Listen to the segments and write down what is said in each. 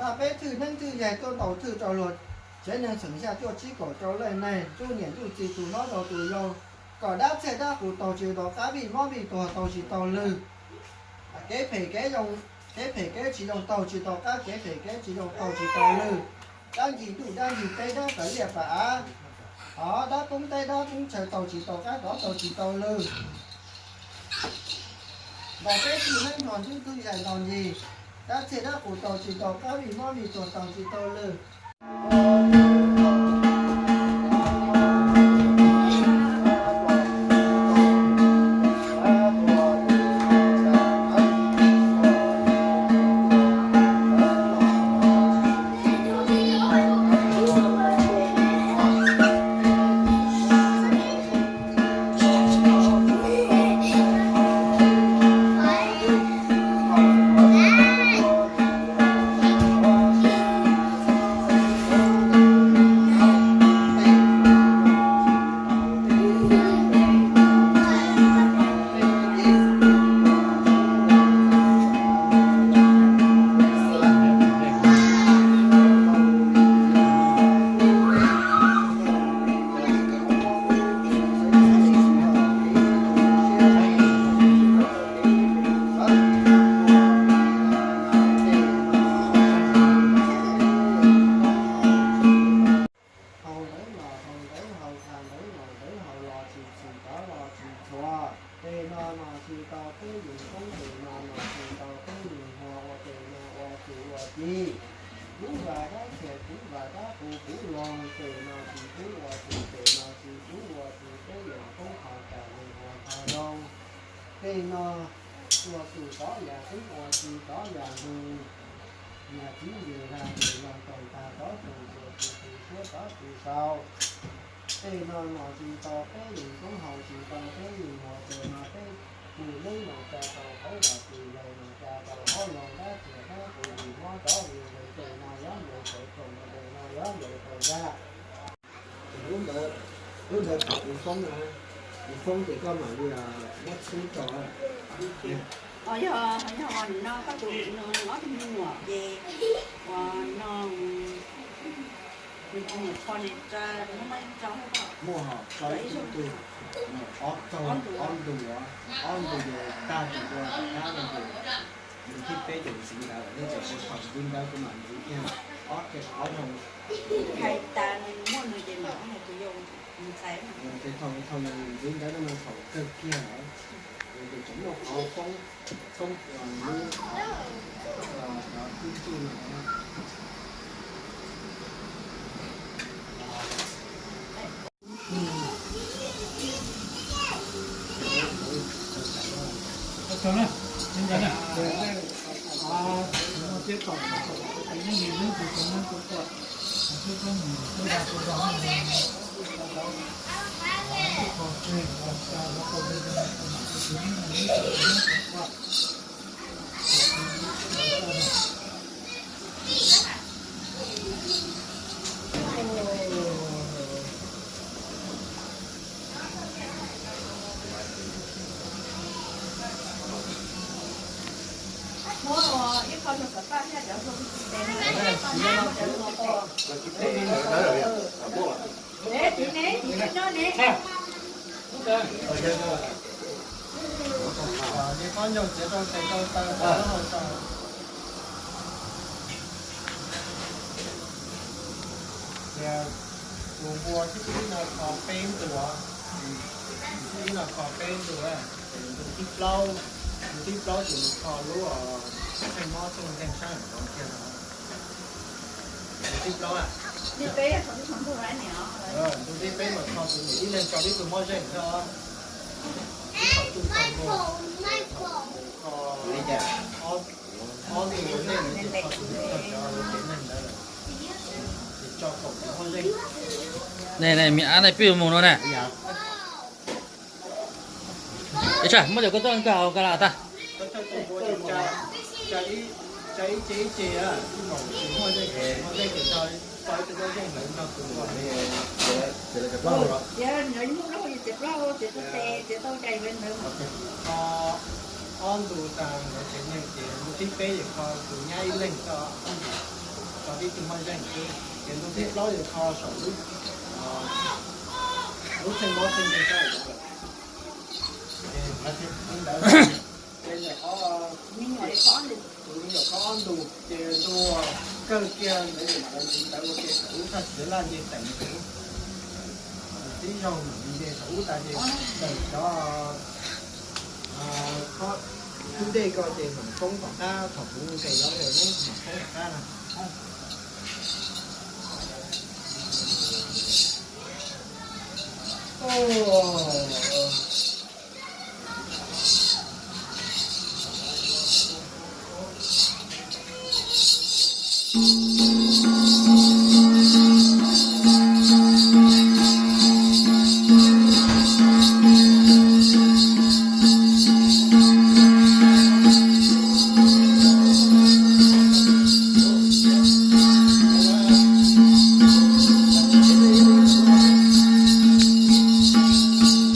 Nqa peb thwj neeb thwj yaig tuaj ntaus thwj rau luag tsev neeg xeem xya cuaj tsib kaum rau leej neeg, ntuj niam ntuj txiv tus hlob rau tus yau, kom dab txhiaj dab qus taug tsis tau qab, vij mob vij tuag taug tsis tau lwg. Kev phem kev zoo, kev phem kev tsis zoo taug tsis tau qab, kev phem kev tsis zoo taug tsis tau lwg. Dab ncig ntuj dab ncig teb dab pas liaj pas av, hos dab poob teb dab poob chaw taug tsis tau qab, rov taug tsis tau lwg. Ntaus peb thwj neeb hlo ntuj thwj yaig ntaus ncig, dab txhiaj dab qus taug tsis tau qab, vij mob vij tuag taug tsis tau lwg. Haus ntawv los haus ntawv, haus tshais ntawv los ntawv, haus los tsis tshis, tov los tsis txhuav. Tej no mas tsis tau peb yeem poob, tej no mas tsis tau peb yeem huas, ua tej no ua txuj ua ci. Kuv vam dab txhiaj, kuv vam dab qus, kuv loog tej no tsis pub ua txuj, tej no tsis pub ua txuj, peb yeem poob qhov kam, yeem huas qhov zoo. Tej no ua txuj tov yam tub, ua txuj tov yam ntug. Niam txiv nce dag nce log toog tag, tov toog tsuas tsis tu siab, tov tsis sau. Tej no nom tsis tau peb yeem poob, haus tsis tau peb yeem huas, tej no peb mus neeb mas tsa tau qauv, los tsis yog mas tsa tau qauv, loog dab txhiaj dab qus, vij mob rov vij lwg, tej no yuav nce tau toog, tej no yuav nce tau dag. Lub ntawd, lub ntawd thaum kuv foob na, kuv foob ces koj mam li muab txhub rau. Yog, yog no koj tus ob tug me nyuam ces uas no nws tus nyuam qhuav nim tsa, muaj ib tug, ob tug, ob ntu, ob ntu ces tag tus ua tom qab no ces ntu thib peb ces ntxiv ntawd, nej tseem ua thaum ntxiv ntawd kuv mam ntxiv kiag ob, ob ntu. Hais tas nws muaj nws ces mam hais tus yau ntxhais. Ces thaum, thaum ntxiv ntawd no mas thaum kawg kiag lawm, ces tseem muaj qhov foob, foob lub, cov tub txuj no. Ces tus npua thib ib no kho peb ntu, tus thib ib no kho peb ntu, ces ntu thib plaub, ntu thib plaub ces nws kho lub, o, txheej mob txheej nkeeg sab nraud kiag no. Ntu thib plaub, ntu thib peb mas kho tus nws ib leeg tso ib tug mob zeej xwb. Ib qho txuj txog ntua, kho ob, ob ntu ua ntej no ces kho tus nws txog cov ua tsev neeg ntawd lawm, ces tso kaum tus mob zeej. Ne, ne, me ab ne pib mus no ne. Ib tsam muab cov koj tuaj nkag hauv ka la tag. Tsa ib ce ib ce, kaum tus mob zeej, mob zeej ces tso ib tug mob zeej ntawd nrog tus npua. Txiav plaub hau, txiav plaub hau, txiav tau tes, txiav tau cai ntawd. Kho ob ntu tas ntawd tsev neeg ces ntu thib peb ces kho tus nyab ib leeg tso ob ntu. Ib tug moj zeej xwb, ces ntu thib plaub yog kho saum lub, lub txheej mob txheej nkeeg sab lawm. Ces qhov ntawd, ces ntawm qhov, tus me nyuam kho ob ntus, ces ntu kawg kiag ntawd ces mam li ntawd ua ke saum lub thaj tswv laj nce teem ntawd. Tib zaug mam li nce saum ub tas ces ntawm cov khob ib ntej ko ces mam poob tom qab thaum kuv nqes los ntawm lub mam poob tom qab no.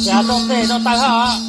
Ces rau tes rau taw hab.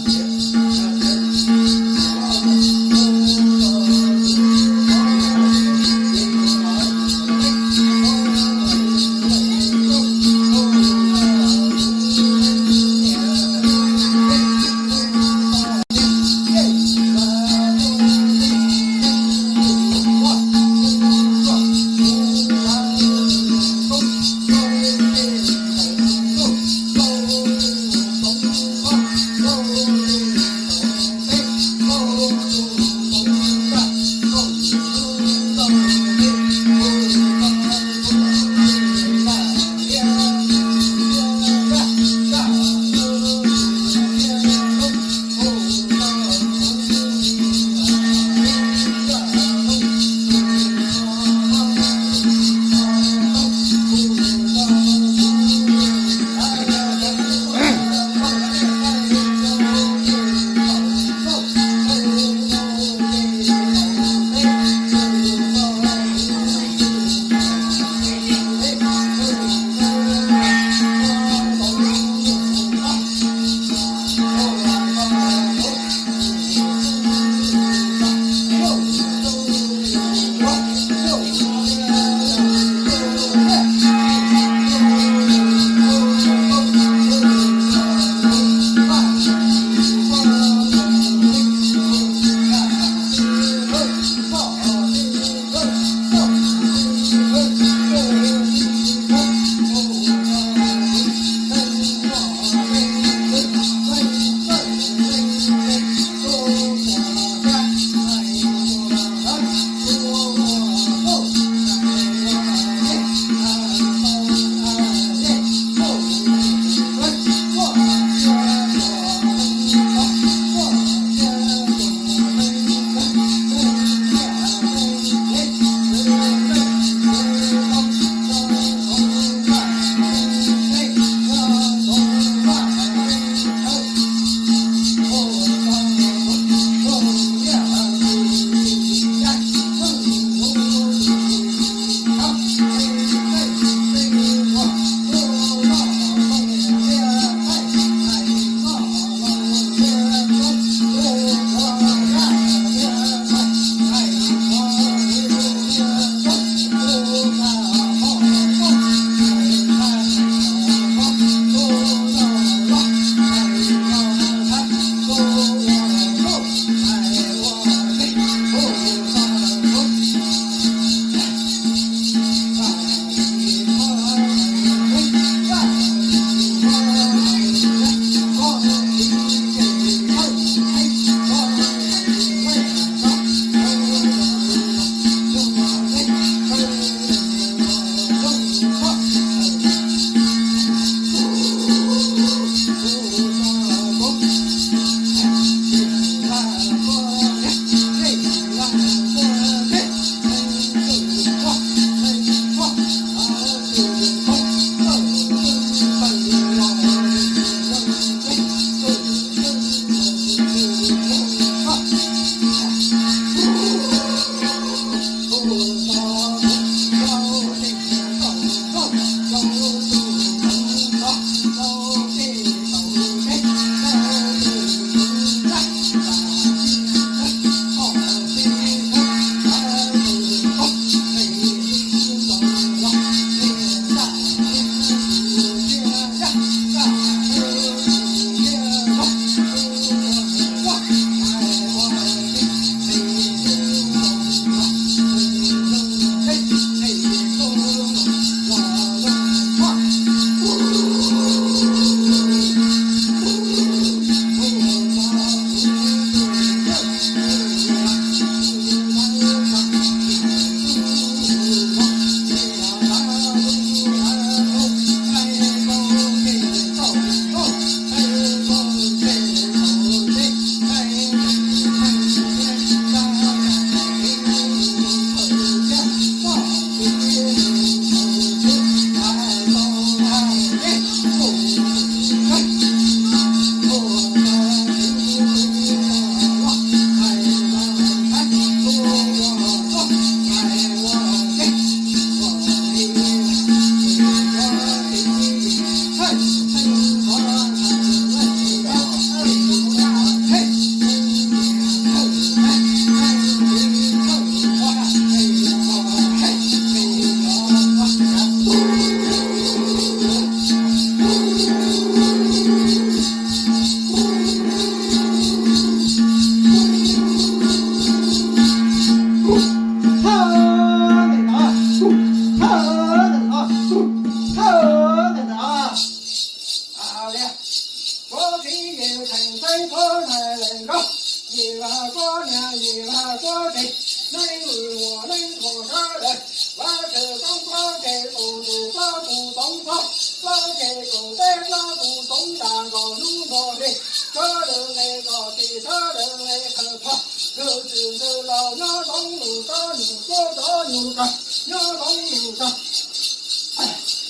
nyob roob lus tog.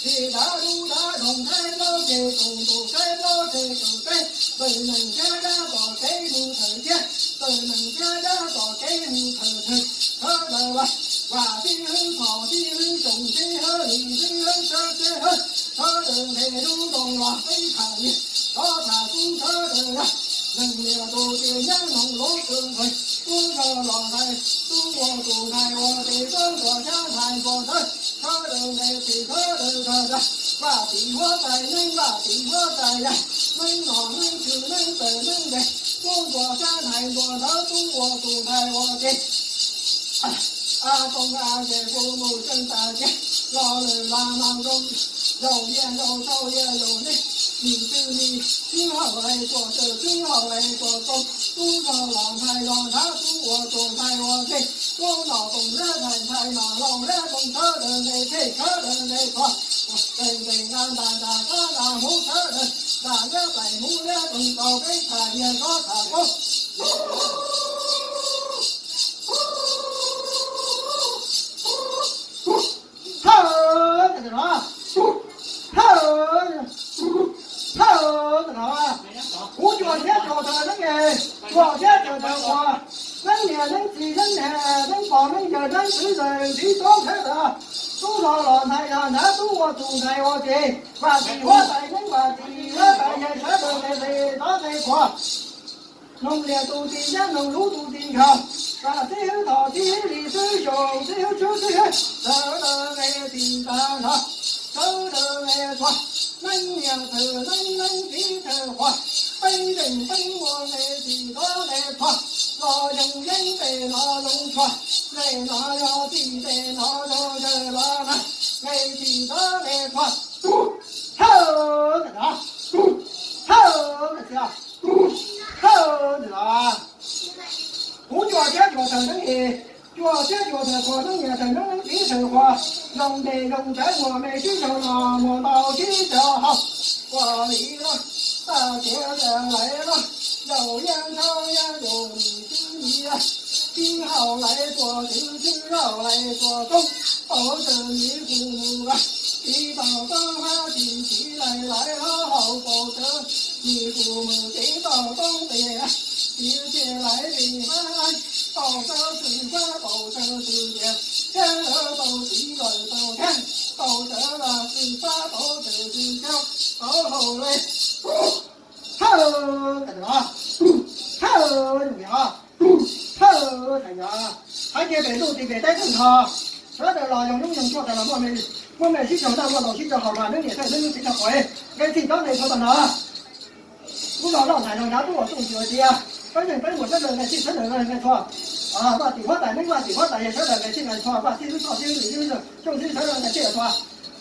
Tsis dav dub dav doog saib plaub ceg tug, tus saib plaub ceg tus teb, npawg nees thiab dab tom kev mus thawm thiab, npawg nees thiab dab tom kev mus thawm thawm, sawv daws los vam tib hwb thov tib hwb tsoom tib hwb li tib hwb sawv tib hwb, sawv daws nqe lub nroog los peb tham nias, rov tham tub sawv daws los, neeg nias tus tis nyab noog lub tw nqes, tub zog los ntxhais tub ua tus ntxhais ua tis, tub nquas xyab ntxhais nquas ntawv, sawv daws nqe txhis sawv daws dag dag, vaj tim huab tais neeb vaj tim huab tais yaj, neeb nom neeb tswv neeb tawm neeb ntes, tub nquas xyab ntxhais nquas ntawv, tub ua tus ntxhais ua tis. A too a ces kuv mus tseej tas ces los lwm los mas zoo, zaum yaj zaum tsaug yaj zaum neb, nim twg nim sib haum es tuam tawm sib haum es tuam too, tub zog los ntxhais los nrhav, tub ua tus ntxhais ua ntej, tub nom toom lab ntxhais ntxhais nom laus lab toom, sawv daws nqe thej sawv daws nqe txhua, nqe nqe nqa ntas ntas qab ntas hmuv sawv daws ntas liab tais hmuv liab toom, tau peb tham nias rov tham paub. Thawj, thawj, thawj, kuv cua thiab cua thawj neeb es, cua thiab cua thawj qhuas, neeb niam neeb txiv neeb niam neeb pog neeb yawg neeb txwv zawg txiv tub sawv daws, tub zog los ntxhais los nrhav, tub ua tus ntxhais ua tis, vam txim huab tais neeb vam txim huab tais yawg sawv daws nqe nqe rov nqe qhuas. Noog nias tus tis nyab noog lub tus tis nkhaus, vam tib hwb thov tib hwb li tib hwb xyoo tib hwb tshwb tib hwb, sawv daws nqe txhis tas nrho, sawv daws nqe txhua, neeb nias thawj neeb neeb txiv thawj qhuas, peb zeej peb ua nqe txhis rov nqe txhua, los zoo yeeb tes no zoo tshua, tes no yog txij tes no zoo yawg los na, nqe txhis rov nqe txhua, thawj, thawj, thawj, thawj, kuv cua thiab cua thawj neeb es, cua thiab cua thawj qhuas, neeb nias thawj neeb neeb txiv thawj qhuas, zoo tes zoo tsawv muag me sib raug los muag ntau sib raug haus, ua li los, tag kev lawm los, zaum yaj zaum yaj zaum nim tib nim, sib haum lawm tuam tswv sib haum lawm tuam toob, paus tsawg nim kuv mus los, tiv tauj toob hab tiv tiv lawm lawm los haus paus tsawg nim kuv mus tiv tauj toob tes, tiv tes lawm tes hab, paus tsawg xwm fab paus tsawg xwm tias, thiab lawm paus tiv lawm paus thiab, paus tsawg los xwm fab paus tsawg xwm thiab, paus haus le. Thawj, thawj, thawj, thawj, hais tias pem ntuj tim pem teb twg nrho, sawv daws los yog hnub yog tshuaj tas los muaj me sib raug noj muaj laus sib raug haus mas neeb nias thawj neeb neeb txiv thawj qhuas, nqe txhij rov nqe txhua tag nrho. Tub zog los ntxhais los nrhav, tub ua tus ntxhais ua tis, peb zeej peb muag sawv daws nqe txhij sawv daws nqe txhua. Vaj tim huab tais neeb vaj tim huab tais yawg sawv daws nqe txhij nqe txhua, vaj txhij lub txhoj txhij lwm txhij xyoo txhij sawv daws nqe txhij nqe txhua.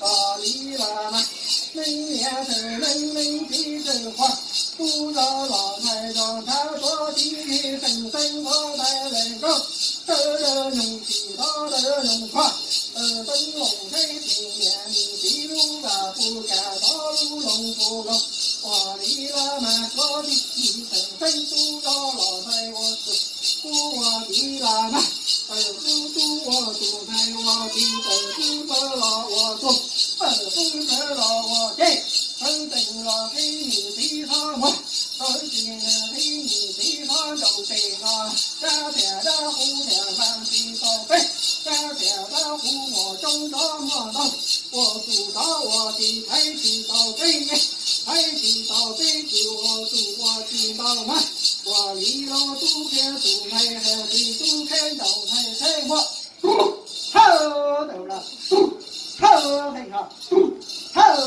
Ua li los mas, neeb nias thawj neeb neeb txiv thawj qhuas, tub zog los ntxhais los nrhav, suav txiv xeem xeeb huab tais leej koj, sawv daws nyoog txhij sawv daws nyoog tshua, tawg teeb loos saib tus niam nim txiv lub kam pus kam tod lub loos pus loos. Ua li los mas suav txiv xeem xeeb tub zog los ntxhais ua tug, tub ua txiv los mas, tawg tub tub ua tus ntxhais ua txiv, tawg tub tawg los ua tug, tawg tub tawg los ua teb, tawg tees los qhib nim txiv qhov muag, tawg tsis nim qhib nim txiv qhov ncaus tes no, dab tias dab qhuv tias npaj tsis tau peb, dab tias dab qhuv muaj coob nrov muaj ntau, ua tus rov ua tsis thaiv tsis tau peb, thaiv tsis tau peb tsis ua tus ua tsis ntau mas, ua li los tub qhia tus ntxhais hais tsis tub qhia ncaus ntxhais qhia muag. Thawj, thawj, thawj, thawj,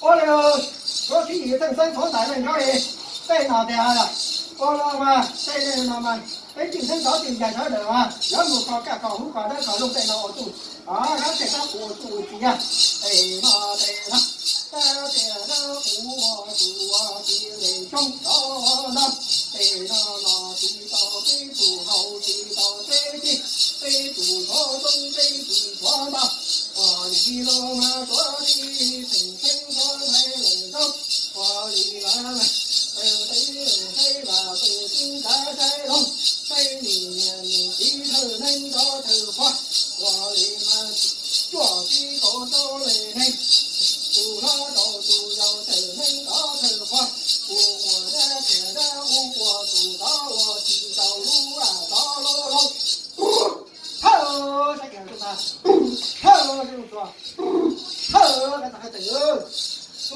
ua li, suav txiv yim xeem xeeb huab tais leej koj li, tej no tias, ua li mas tej no mas peb tseem xeeb tov tseem cai sawv daws mas yuav mus kho kaj kho hub kho dawb kho loog tej no ua tus, dab tej dab qhuv ua tus ua txiv, tej no tej no, dab tej dab qhuv ua tus ua txiv le coob tod no, tej no no tsis tau peb tus haus tsis tau peb tij, peb tus tshuav toob peb tsis tshuav ntau, ua li los mas suav txiv xeem xeeb huab tais leej koj, ua li los mas, tawg teb leej saib los tawg tub nrhav saib loog, saib nim niam nim txiv thawj neeb nrov thawj qhuas, Thawj, thawj, tus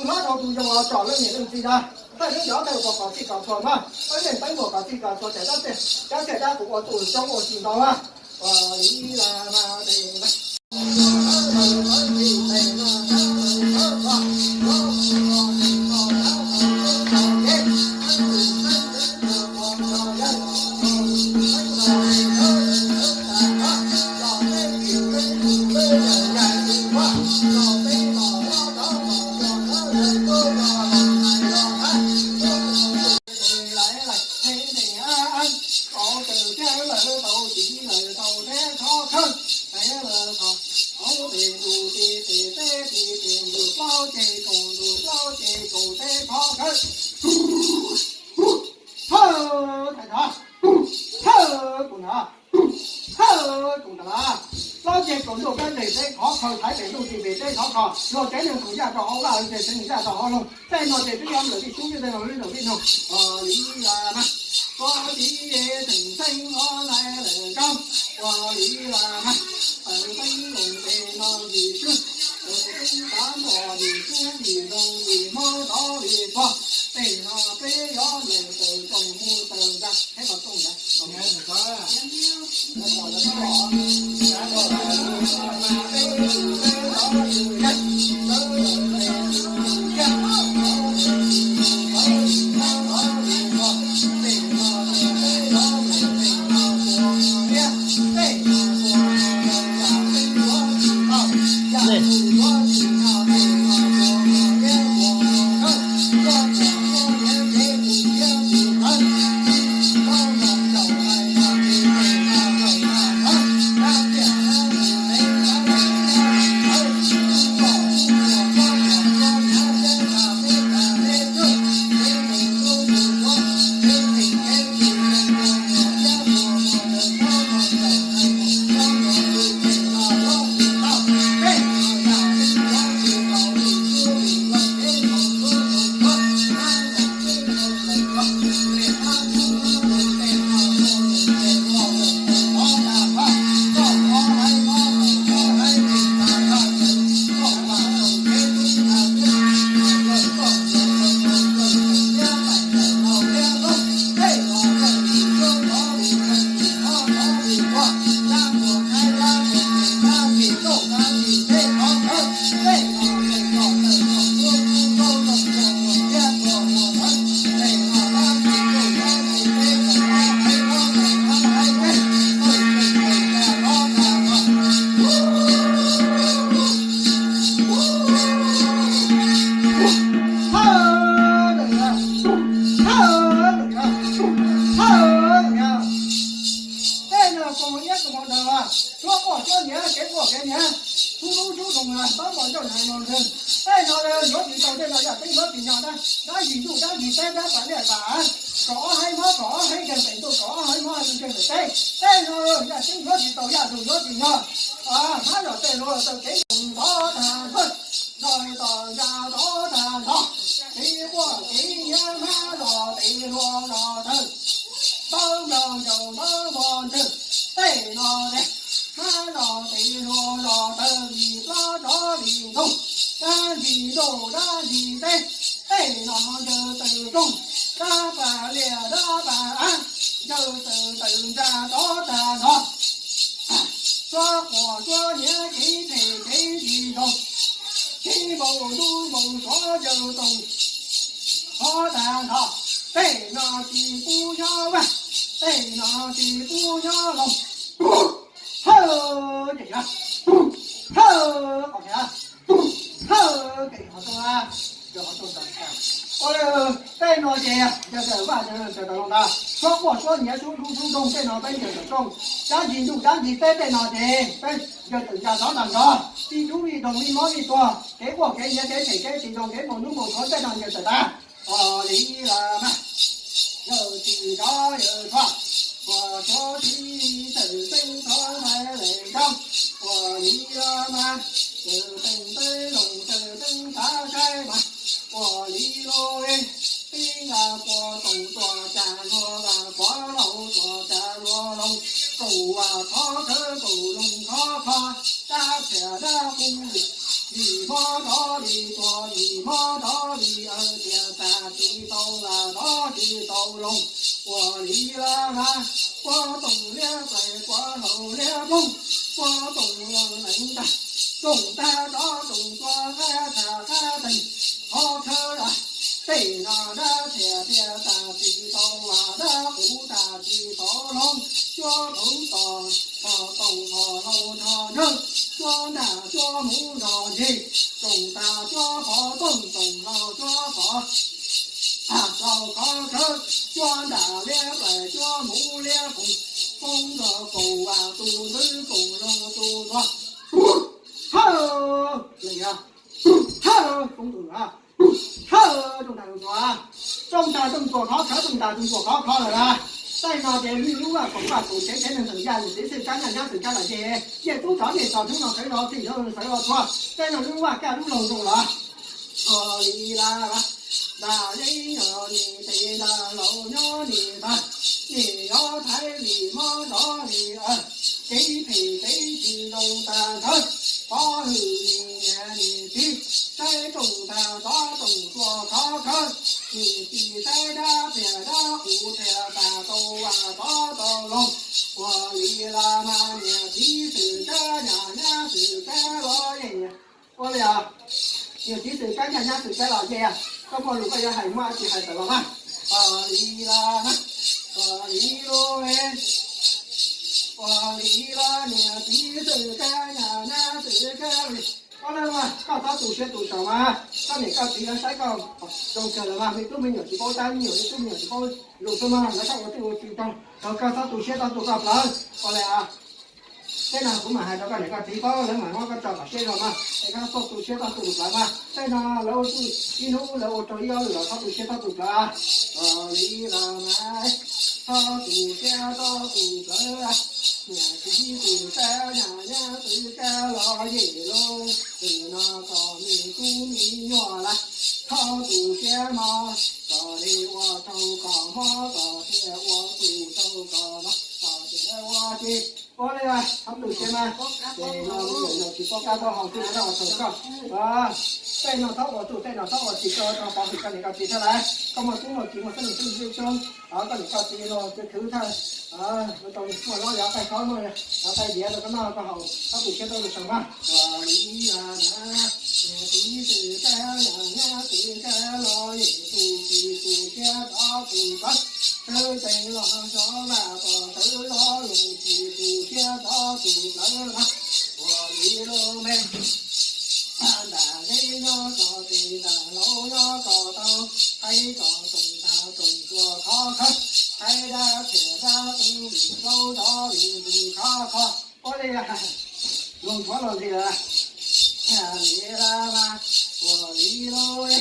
hlob dhau tus yau los tsom leej niam leej txiv na, thawj xeeb cov thawj uas kom txhij kom txhua mas, thawj xeeb teeb uas kom txhij kom txhua cov dab tsi, dab tsi dab kuv ua tus coob ua tsis ntau na. Ua li mas tes Thawj, thawj, thawj, kuv na. Thawj, kuv na. Plaub ceg kaum ntuj kab ntes teb khov khaws, thaiv pem ntuj tis pem teb khov kho, luag tsev neeg tus yaj rau hauv vaj, luag tsev neeg yaj rau hauv loog. Tej no ces twb yog lawm vij sub, tej no lawm vij no. Ua li mas, koj tis tseem xeeb los lais lawm nrau. Ua li mas, tawm teeb loos tes no vij sub, tawm teeb tav ntuj vij sub, vij ntoos vij hmoob tod vij txhua. Tej no peb yuav lawm tawm rooj mus tawm ntxa, peb los rooj ntxa. Tej no kuv mus iab kuv mus daws, suab quaj suab nyiav, kev quaj kev nyiav, sub hlub sub doos, pab npau ncauj hais los ntswg. Tej no yuav tsis tau, tej no yaj teeb yuav tsis yog dab, dab yim ntuj dab yim teb, dab pas liaj pas av, kaum ob haib mob kaum ob haib nkeeg pem ntuj, kaum ob haib mob nkeeg pem teb. Tej no yaj teeb yuav tsis tau, yaj tus yuav tsis yog. Hmab zom tes hluas taw, kev ntov tag nrho, zom tes ntov tag nrho, kev quaj kev nyiav, hmab zom tes hluas zom taw, npawb ncaus ncaus npawb npog ntswg. Tej no ces hmab zom tes hluas zom taw, vim plaub rov vim ntug, dab ntsis ntuj dab ntsis teb. Tej no ncaws taws rooj, dab pas liaj dab pas av, ncaws taws taws ntsa rov tag nrho. Suab quaj suab nyiav, kev phem kev tsis zoo, kev npau ntub npau suav ncaws toog rov tag nrho. Tej no tsis pub nyob vaj, tej no tsis pub nyob loog. Hawj, ces yog hawj, qhov tias hawj, ces qhov tau, ces qhov tau. Ua li, tej no ces ncaws tawm vaj ncaws tawm loog ntag. Suab quaj suab nyiav, sub hlub sub doog, tej no peb ncaws tawm rooj. Dab ntsis ntuj dab ntsis teb, tej no ces peb ncaws tawm ntsa rov tag nrho. Vij dub vij doog, vij mob vij tuag, kev quaj kev nyiav, kev phem kev tsis zoo, kev npau ntub npau suav, tej no ncaws tawm tag. Ua li los mas, yawg tsis nrov yawg txhua, ua tsuav txiv tawm teeb txhua ntxhais lawm nrau. Ua li los mas, tawm teeb teb loog tawm teeb tav saib mas, ua li los tib nqa quas toom tuam cas luag vas quav, laus tuam cas luag loog, kaum vas thov khawv kaum loog thov kho. Toom loo leev tag, toom tag rov toom tua qab tag qab teeg, qhov khawb tej no dab thiaj thiaj tag tsis tau vas dab quv tag tsis tau loo, cuab toom tos, tos toom tos hlau nrog nrog, cuab ntaj cuab muv nrog ntseg, toom tag cuab qhov tooj toom hlau cuab qhov hlau qhov khawb, cuab ntaj liab plaim cuab muv liab qoom, poob nrog kaum vas tus ntwv kaum loo tus nrog. Hawb, hawb, toom tag toom txuas, toom tag toom txuas qhov khawb, toom tag toom txuas qhov khov lawm las. Tej no ces lwj lub vaj koom vaj tus tsev tsev neeg tseem yaj yim txiv xwb kab nyaj nyab xwm kab los ces, yej tub rov nej txog hnub no sawv los txij sawv los txhua, tej no lub vaj kaj lub loog zoo los. Ua li las, ntaj yeeb nyob nim tes ntaj laus nyob nim tag, nim yuav thaiv li mob nrov li, kev phem kev tsis zoo tag nthawv, pov hwm nim niam nim txiv, saib toom tag rov toom tua qhov khawb, nim txiv saib dab pliag dab qhuv thiaj tag tau vas rov tau loog. Ua li las mas niam txiv xwm kab nyaj nyab xwm kab los yeej. Ua li os, niam txiv xwm kab nyaj nyab xwm kab los yeej, koj muaj lus koj yuav hais muaj dab tsi hais tawm los mas. Ua li las, ua li los, ua li los niam txiv xwm kab nyaj nyab xwm kab li. Ua li mas koj txhob tu siab tu saud mas, koj niam koj txiv lawv saib koj zoo kawg lawm mas, me tub me nyuam tsis paub tab me nyuam, me tub me nyuam tsis paub lus xwb mas, lawv saib ua twj ua tsis tau, koj txhob tu siab txhob tu koj plawv. Ua li os, tej no kuv mam hais rau koj niam koj txiv paub, lawv mam muab koj tso kom siab zog mas, es koj txhob tu siab txhob tu lus plawv mas. Tej no lawv ua txuj ib hnub lawv ua rau ib ob lwm los txhob tu siab txhob tu plawv. Ua li los mas, txhob tu siab txhob tu plawv, niam txiv xwm kab nyaj nyab xwm kab los yeej lauj, txwm no kom me tub me nyuam las, txhob tu siab mog, kom li ua rau kom mob kom thiaj ua txuj rau kom mob kom thiaj ua tsis. Ua li, txhob tu siab mas, ces no me nyuam yaus tsis paub qab paub hau xwb na, ua tsaug koj. Tej no txhob ua txuj, tej no txhob ua tsis tau, rau pov hwm koj niam koj txiv thiab lauj. Koj muaj tub muaj kiv muaj xeeb leej xeeb ntxwv coob, koj niam koj txiv los txhua khwv thawj, muaj rau muaj lob yav qaij khaub muaj qaij diav rau koj noj koj haus, txhob tu siab txhob tu saud mas. Ua li na, niam txiv xwm kab nyaj nyab xwm kab los yeej tu tsis tu siab rov tu plawv, sawv tsees los zov vaj kom sawv zov lug tsis tu siab rov tu plawv mas. Ua li los me, ntaj yeeb nyob txog tes ntaj laus nyob txog taug, hais kom toom tag toom txuas qhov khawb, hais dab thiaj dab tu lwm plaub rov lwm tus qhov kho. Ua li, lug nthuav los ntxiv lawm. Li las mas, ua li los,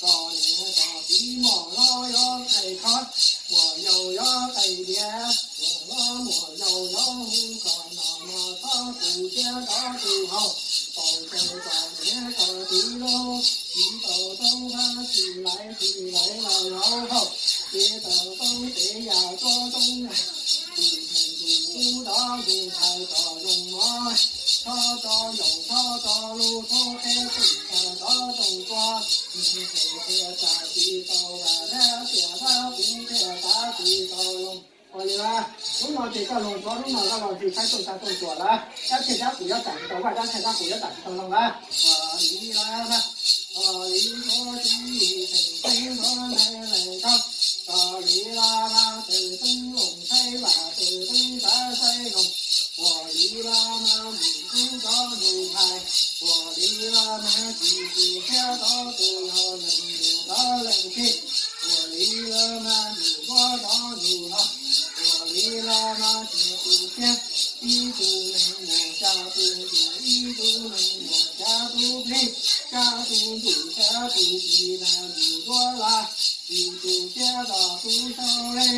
kom niam kom txiv muaj lob yuav qaij khaub, muaj yau yuav qaij diav, muaj lob muaj yau yuav hu kom noj mov txhob tu siab rov tu haus, paub tsawg kom niam kom txiv lug, txiv tau toob hab tsis laiv tsis laiv los hauv haus, txiv tau toob tes yam tuab toob, tus neeg tus tub rov ntug thaiv kom zoo mov, txhob tso yaum txhob tso lug txhob qheb toom tag rov toom tua, neeg phem thiaj tsa tsis tau vas dab thiaj dab quv thiaj tsa tsis tau loo. Ua li, hnub no ces koj lug nthuav, hnub no koj los ntxiv saib toom tag toom txuas lawm, dab thiaj dab quv yuav tsa tsis tau vaj, dab thiaj dab quv yuav tsa tsis tau loo lawm. Ua li los mas, ua li nthuav tsis teem teeb nthuav ntaiv lees koj, ua li los mas tawm teeb loos saib vaj tawm teeb saib saib loos, ua li los mas mus kub rov ntug thaiv, ua li los mas tsis tu siab rov tu laus lees ntug rov lees tseg, ua li los mas mus ntuav rov ntug los, ua li los mas tsis tu siab, ib tug neeg muaj xya tus ntuj, ib tug neeg muaj xya tus plig, xya tus ntuj xya tus plig nag ntug ntuav las, tsis tu siab rov tu saud le,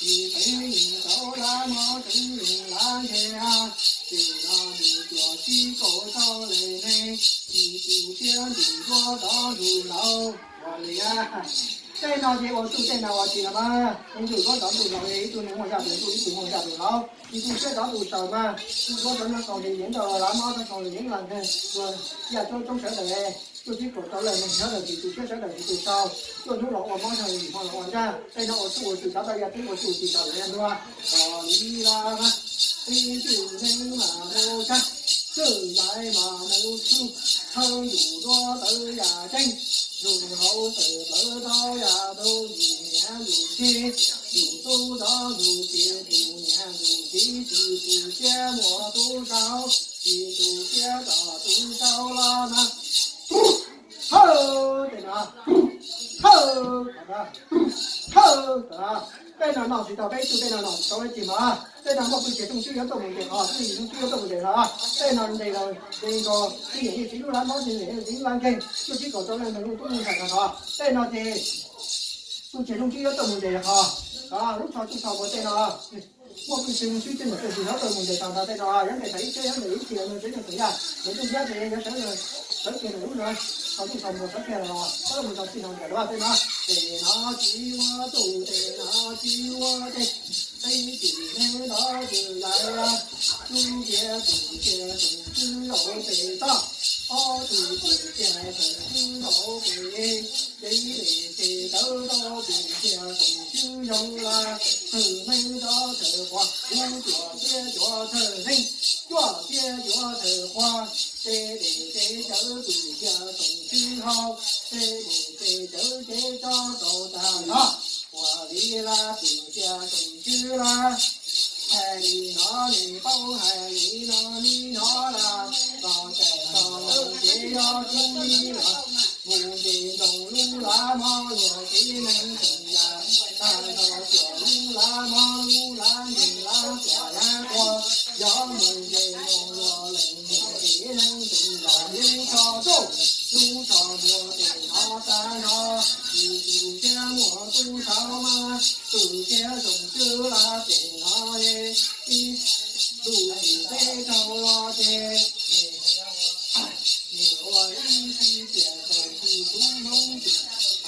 tsis teev nws tau lab mob teev nws lab ntseg hab, tsis los nws cuam tsis kaum saud le ne, tsis tu siab ntuj ntuav rov ntug laus. Ua li, tej no ces ua txuj tej no ua tsis los mas, ntuj ntuav rov ntug laus, ib tug neeg muaj xya tus ntuj, ib tug muaj xya tus laus, tsis tu siab rov tu saud mas, ntuj ntuav rov nag kaus li yeev rau lab mob rau kaus li yeev las ntseg, yaj cuab coob sawv daws, cuaj tsib kaum rau leej neeg sawv daws tsis tu siab sawv daws tsis tu saud, cuaj hnub los ua mob, yim hmo los ua ntsaj, tej no ua txuj ua txuj rov tau yaj teb ua txuj ua txuj rau lawm ntuag. Ua li los mas, Tib tug neeg mas mus tshaj, txwj yais mas mus tshwj, thawj yus duab tawv yam ceeb, yus hauv tawm plawv rau yam tug, yus niam yus txiv, yus tub rov yus txiv, yus niam yus txiv, tsis tus siab muaj tus saud, tsis tus siab rov tus saud los na. Thawj, tej no, thawj, thawj, tej no noj tsis tau peb tug, tej no noj tsis tau peb tug mas, tej no muaj pwj tsiaj rooj tswb yuav tuaj mus ntes qhov, pwj tsiaj rooj tswb yuav tuaj mus ntes qhov, tej no ntes los ntes nkaus tib niam txiv lub lab mob, tib niam txiv lub lab nkeeg, tub txib kaum rau leej ntawd lub tub lub ntxhais qhov, tej no ces pwj tsiaj rooj tswb yuav tuaj mus ntes qhov, lub tsho tub tsho muag tej no muaj pwj tsiaj rooj tswb tej niam txiv lub tuaj mus ntes tau ntau tej no, yuav ntes tau ib txhiab, yuav ntes ib txhiab, nws tsev nws tus yaj, nws tus yaj ces yuav sawv sawv kiag nws lub no, tsho tub tsho muag sawv kiag los sawv mus rau txij no ntes luaj tej no, ces no tsis ua tus, ces no tsis ua tej, tib tug neeg ntawd txwj yais, tub cia tus tsiaj rooj tswb zaum pem toj, ob tug tus tsiaj rooj tswb zaum pem, ces ib leeg ces tawv rau tus tsiaj rooj tswb yoo lawm, txhawj neeg rov thawj qhua, kub cuaj thiab cuaj thawj neeg, cuaj thiab cuaj thawj qhua, ces tes ces cawv tus tsiaj rooj tswb hau, ces tes ces cawv ces tso rau tag nrho, ua li lawm tus tsiaj rooj tswb lawm. Hais li no nws paub, hais li no nws hnov lawm, los txais tau los ces yog tub li los mus ntes nroo lub lab mob, luag tib neeg tseem yam tag nrho cuag lub lab mob, lub lab nkeeg lab tuam lab quas, yog mus ntes nroo luag leej muaj tib neeg tseem yam lub tsho tub, lub tsho muag pem no tag nrho, tsis tus siab muaj tus saud mas, tus tsiaj rooj tswb lawm pem no, ib tug tsis peb caug los ces nim ua ib txhij tiam tau tsis tub Hmoob tim,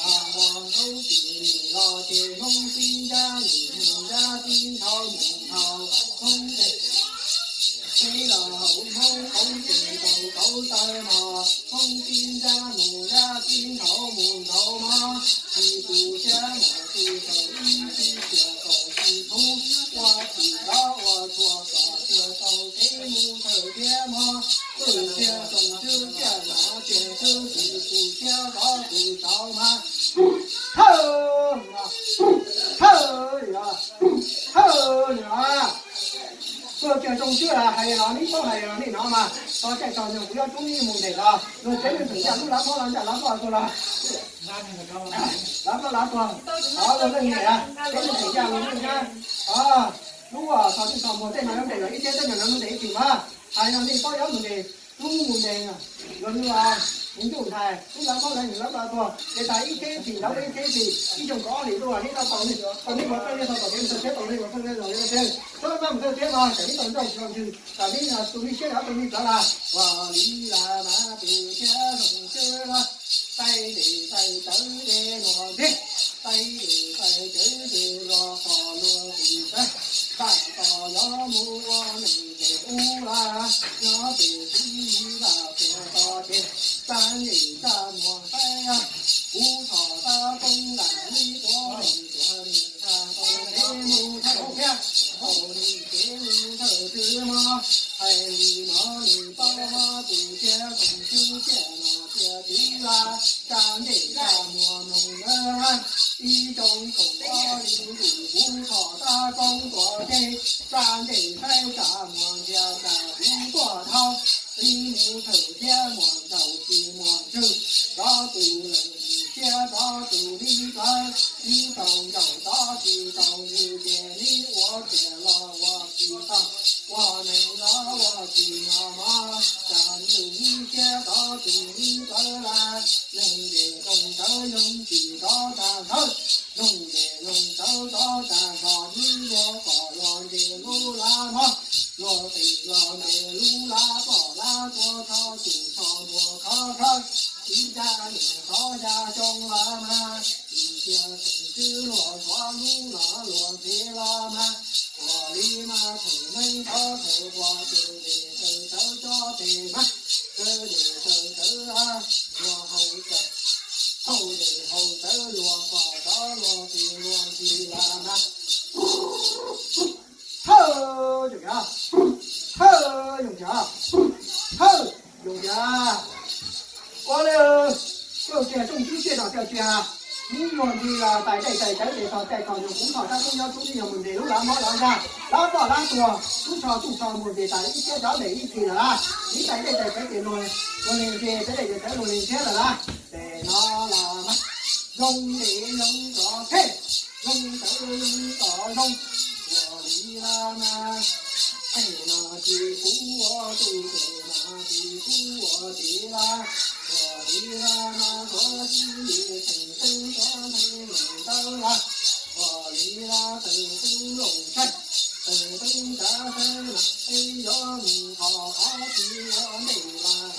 ua Hmoob tim nim los ces Hmoob tib nrab nim mus nrab, tib nthau mus nthau, Hmoob teb los hauv Hmoob qoob ces tau kauv taw no, Hmoob tib nrab mus nrab, tib nthau mus nthau mog, tsis tus siab muaj tus saud, ib txhij tiam tau tsis tub, ua tsis rov ua txhua kom tsiaj tau kev mus thawj thiab mog, txwj tsiaj rooj tswb tsiaj no tsiaj tswb tsis tus siab rov tus saud mas. Thawj, thawj, thawj, txwj tsiaj rooj tswb hais los neb paub, hais los neb hnov mas, txog caij txog nyoog kuv yuav rub neb mus ntes los luag tsev neeg tseem yaj lub lab mob los ncaj lab mob tuag los, lab mob lab tuag, luag leej niam tsev neeg tseem yaj luag leej nyab, lub tsho tub tsho muag tej no yuav ntes luag ib txhiab, tej no yuav ntes ib txhis mas, hais los neb paub yuav mus ntes, rub mus ntes luag, nws ntuj ntxhais lub lab mob lab nkeeg lab tuag, ntes tag ib txhiab ib txhis, ntau ib txhiab ib txhis, ib xyoo kaum ob hlis lub los neb tau tau neb, tau neb ua pheej neb tau tau kev mus thawj thiab, tau neb ua pheej neb tau neb ua pheej, txhob maj mus thawj thiab mog, tsam neb tau nrauj tsis tau ntsws, tsam neb tus me siab yov tus me plawv lawm. Ua li lawm mas tus tsiaj rooj tswb los, taij tes taij cawv ces luag nteg, taij tes taij cawv ces luag qhov luag tis sawv, tag tos yov mus ua neeg ces ub lawm, nyob ces tib lam tias tos ces, txaj ncej txaj muag saib, kuv txhom tau toob lam li tuav nws tuav nws tag tau kev mus thawj thiab, tau nws kev mus thawj twg mog. Hais li no nws paub tus tsiaj rooj tswb tsiaj no tsiaj twg lawm, txaj ncej txaj muag mloog ntawd lawm, ib xyoo kaum ob hlis ntuj kuv txhom tau toob tuav ces, txaj ncej saib txaj muag ntxias txaj kuv tuaj dhau, ib mus thawj thiab muaj ntaus tsis muaj ntswg, rov tus leej siab rov tus me plawv, ib tau ntaus rov tsis tau ntswg ces neb ua tiag los ua tsis tau, ua neeg los ua tsis nyob mog, tsam tus me siab rov tus me plawv lawm, neeg ces zoo ntawd zoo tsis rov tag nrho, zoo ces zoo ntawd rov tag nrho, neb ua kom luag ntes lub lab mob, luag tis los Hawj, zoo tiag. Ua li, koj tias rooj tib siaj no tiag tiag, neb luag ntxhi los tais dej tais cawv tes tog caij tog nyoog kuv thov sab tub nyob tub neb yog mus ntes lub lav mob lav zaj, lav poj lav tuag, tub tsho tub tsho mus ntes tas ib siab cov ntes ib txhis lawm laj. Neb tais dej tais cawv tes luag, luag lees ntxhi, tais dej tais cawv luag lees ntxhi lawm laj. Tes no los zoo ntes zoo tov thej, zoo tawv zoo tov zoo, ua li laj mas. Tej no tsis pub ua tus, tes no tsis pub ua tsis laj. Ua li laj mas koj tsis yim theem teeb koj nthe meem ntawd laj. Ua li laj teem teeb loos saib, teem teeb tsav saib mas peb yuav mus qhov qhov tsis ua ntej laj.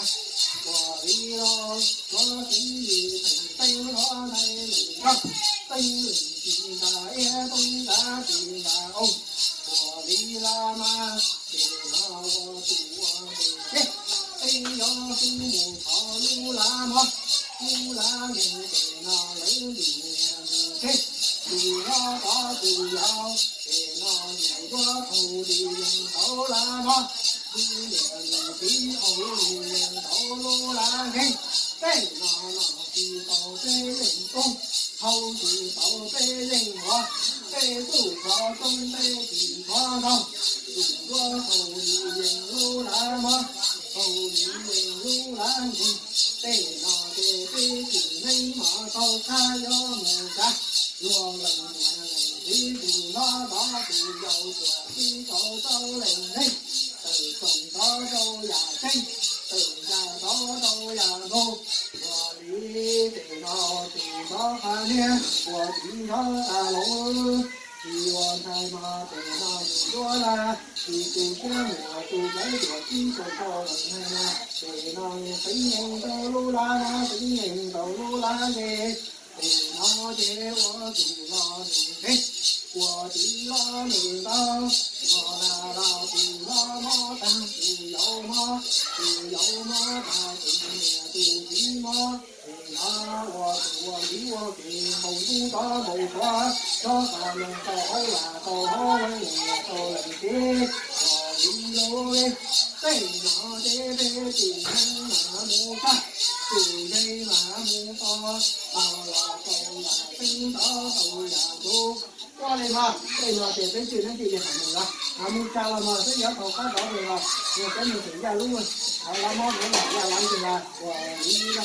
Ua li los koj tsis yim theem teeb koj nthe meem ntawd, teeb lees tsis ntas iab teeb ntav tsis ntas oo. Ua li laj mas tes no ua tus ua tus teb, peb yuav hu mus qhov lub lav mob, lub lav nkeeg tes no lawv ntim niam ntim teb, tus hlob tod tus yau, tes no ntim nruab qaug li yees tau lav mob, ntim niam ntim txiv qaug li yees tau lub lav nkeeg. Tej no no tsis tau peb yeej tub, hau tsis tau peb yeej hov, peb tub txhov tub peb tsis txhov nraug, ntim nruab qaug li yees lub lav mob, qaug li yees lub lav nkeeg. Tej no ces peb tsis neeb mov tau qab yuav mus tsav, luag lees niam lees txiv tus hlob tod tus yau tuam tib tau rau lees neeg, tawm txoom tod rau yam tseeb, tawm ntsa tod rau yam nkaug. Ua li tes no tus nrov qha niab, ua tiv nrov qha loov, tsis ua ntshai mog tes no mus nruab laj, tsis tu siab muag tus plawv tuam tib tau rau lees neeg, tes no teeb yees rau lub lav mob, teeb yees rau lub lav nkeeg. Tes no ces ua tus los tus nkeeg, ua tiv los nws ntau, ua la los tus hlob mob tag tus yau mob, tus yau mob tag tus niam tus txiv mob. Tes no ua tus ua ntiv ua kev nqaus ntub tod nqaus tshuav, tsob qas loog tau hauv lam tau hauv leej niam tau leej txiv. Ua li lub tej no ces peb tsis neeb mas mus tag, tsis neeb mas mus tod, tau los tau yam tseeb tod tau yam ntuj. Ua li no tej no ces peb tsis neeb tsis yeej ham mus los, ham mus tsa los mas peb yuav tau qab rov los, yog peb mus tseem yaj lub, lav mob mus los yaj lav nkeeg los ua li no.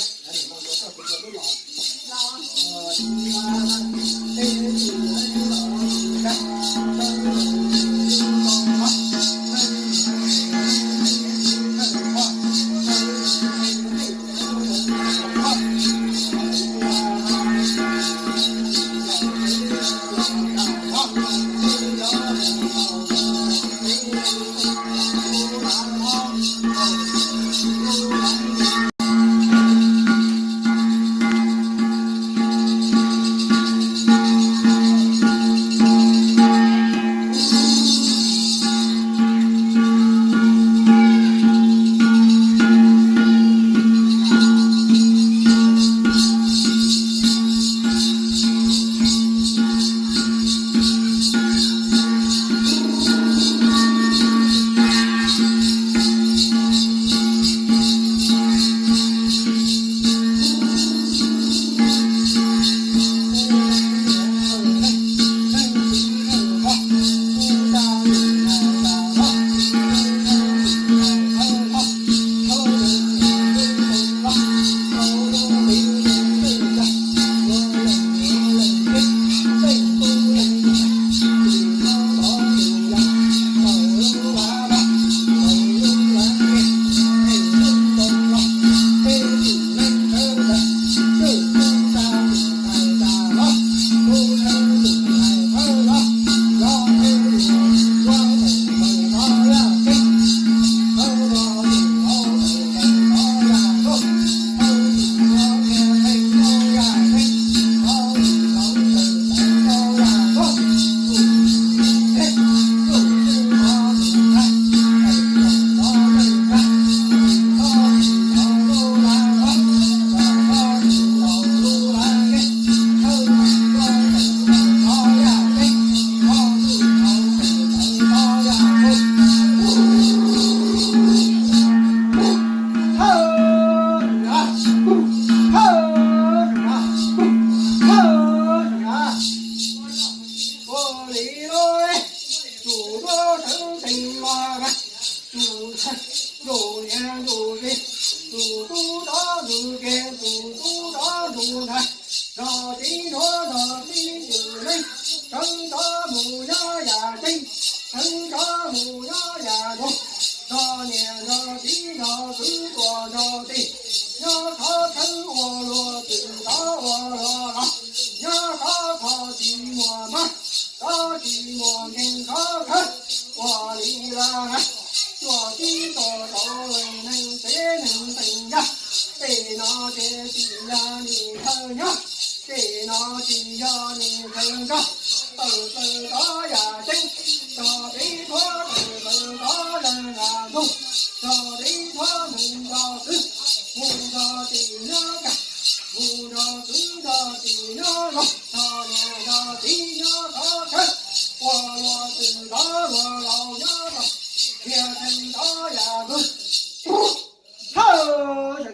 Ntsuj niam ntsuj txiv, ntsuj tub rov ntsuj kiag, ntsuj tub rov ntsuj ntxhais, nrog txiv nrog txiv ntxwm neej, sawv rov mus nyob yam tseeb, sawv rov mus nyob yam ntxoov, nrog niam nrog txiv nrog kwv tuam nrog tij, nyob thov khawb ua luag twm tod ua luag los, nyob thov thov tsis muaj mab, thov tsis muaj nkeeg thov khawb ua li lawm na. Cuaj tib tug tau leej neeg peb neeg teem yaj, tej no ces tsis yog nim thawj nyob, tej no tsis yog nim thawj nrog, tawm plaws tod yam tseeb, tog peb thuab tawm plaws tod leej yam ntxoov, tog peb thuab mus nrog kwv, mus nrog tij nyob kag, mus nrog kwv nrog tij nyob los, nrog niam nrog txiv nyob tod khawb, ua luag twm tod luag laus nyob tod, tiag theej tod yam ntxoov. Thawj, thawj,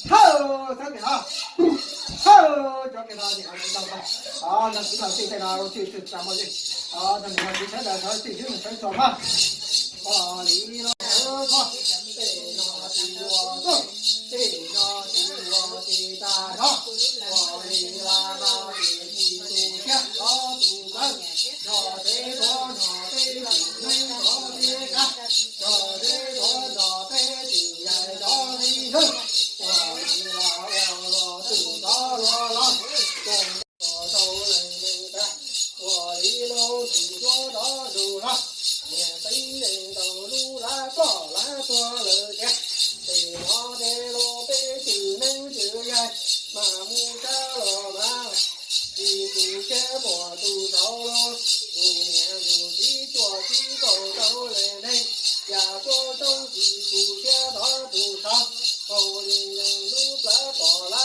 thawj, thawj, cov kiag no, nrog kwv nrog tij tej no, tshwj tshwj tsa muaj yeej, nrog niam nrog txiv sawv daws sawv txij xwb nws sawv txog mas. Ua li los, tej no tsis ua tuaj, tej no tsis ua tsis tag nrho, ua li los mas tsis tu siab txhob tu plawv, nrog peb tuab nrog peb txwm neej nrog peb kav, nrog peb tuab nrog peb txwm yaig cov txiv neej, ua li los ua luag twm tod luag los, tau leej neeg tag, ua li los tsis tuab rov ntsuj los, niam txiv leej tau lub lab ploj lab tuag lawm tiag, tej no tej los peb txwm neej txwm yaig, mas mus sab los mas tsis tu siab muaj tus saud los, yus niam yus txiv cuaj tib tug tau leej neeg, yam cuaj toob tsis tu siab tod tus saud, hauv yeej yeej lub plawv pom lawm.